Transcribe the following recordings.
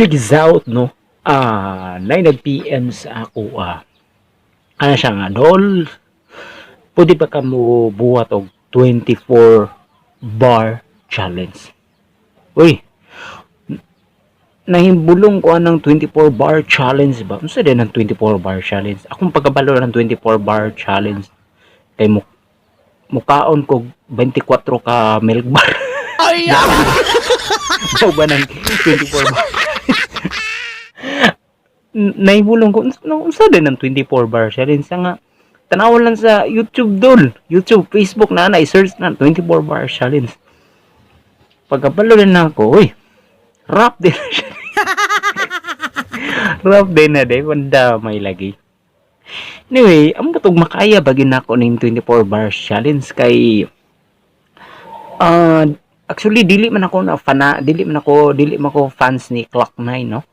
Check this out, no? 9 PM sa ako, ano siya nga, "Dol, pwede ba ka mo buhat og 24 bar challenge?" Uy, nahimbulong ko anang 24 bar challenge ba? Unsa din ang 24 bar challenge? Akong pagkabalo ng 24 bar challenge kay mo mukaon ko 24 ka milk bar. Ay! Mao ba ng 24 bar? Nahibulong ko, unsa din ang 24 bar challenge? Sa nga, tanaw lang sa YouTube, dol. YouTube, Facebook na na, i-search na, 24 bar challenge. Pagkabalo din ako, uy, rap din na siya. Rap din na din, wanda may lagi. Anyway, ang butog makaya bagin nako ning 24 bars challenge kay actually dili man ako na fana, dili man ako fans ni Gloc 9, no?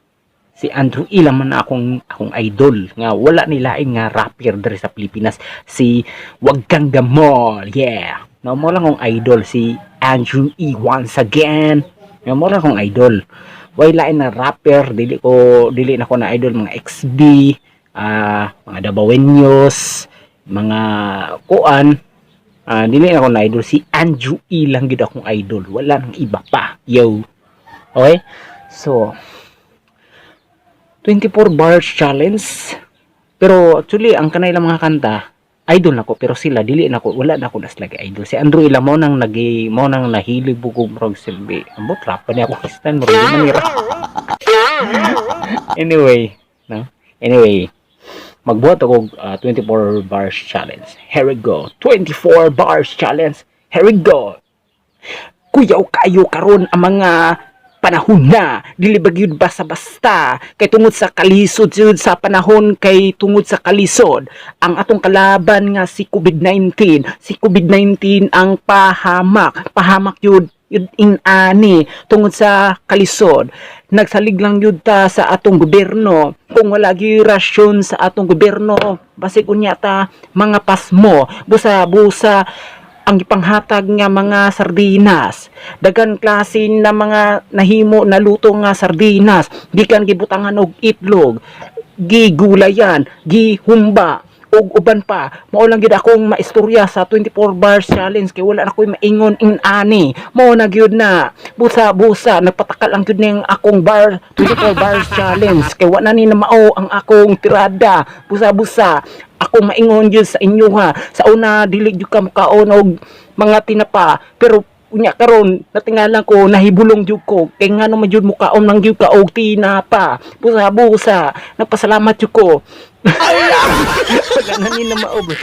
Si Andrew E lang man akong idol nga wala ni laing nga rapper diri sa Pilipinas, si Wag Kang Gamol. Yeah. No mo lang akong idol si Andrew E once again. Nga mo lang akong idol. Way lain na rapper, dili na ko na idol mga XB, mga Dabawenyos, mga kuan, dili na ako na idol. Si Andrew E lang gid akong idol, wala nang iba pa. Yo. Okay? So 24 bars challenge. Pero actually ang kanay lang mga kanta idol nako, pero sila dili nako, wala na ako nas lagi idol. Si Andrew E lang mo nang nagi mo nang nahilig ko, murag silbi. Ambot rap pa niya ako kistan, murag di man ni rap. Anyway, no? Anyway, magbuhat ako 24 bars challenge. Here we go. 24 bars challenge. Here we go. Kuyaw kayo karon ang mga panahon na dili ba gyud basta-basta kay tungod sa kalisod jud sa panahon, kay tungod sa kalisod ang atong kalaban nga si COVID-19. Si COVID-19 ang pahamak, pahamak yun yun in-ani. Tungod sa kalisod, nagsalig lang yun ta sa atong gobyerno. Kung wala gyud rasyon sa atong gobyerno, basig unya ta mga pasmo. Busa busa ang ipanghatag nga mga sardinas, daghan klase na mga nahimo na luto nga sardinas, gikan gibutangan og itlog, gigulayan, gihumba ug uban pa. Mao lang gid akong maistorya sa 24 bars challenge kay wala na ko'y maingon in ani. Mao na gyud na, busa busa nagpatakal ang gyud ning akong bar 24 bars challenge kay wa na ni na mao ang akong tirada. Busa busa akong maingon gyud sa inyo ha, sa una dili gyud ka mukaon og mga tinapa, pero unya karon natingalan ko, nahibulong jud ko kay ngano man jud mukaon man gyud ka og tinapa. Busa busa nagpasalamat jud ko, wala na ni na mao, bro.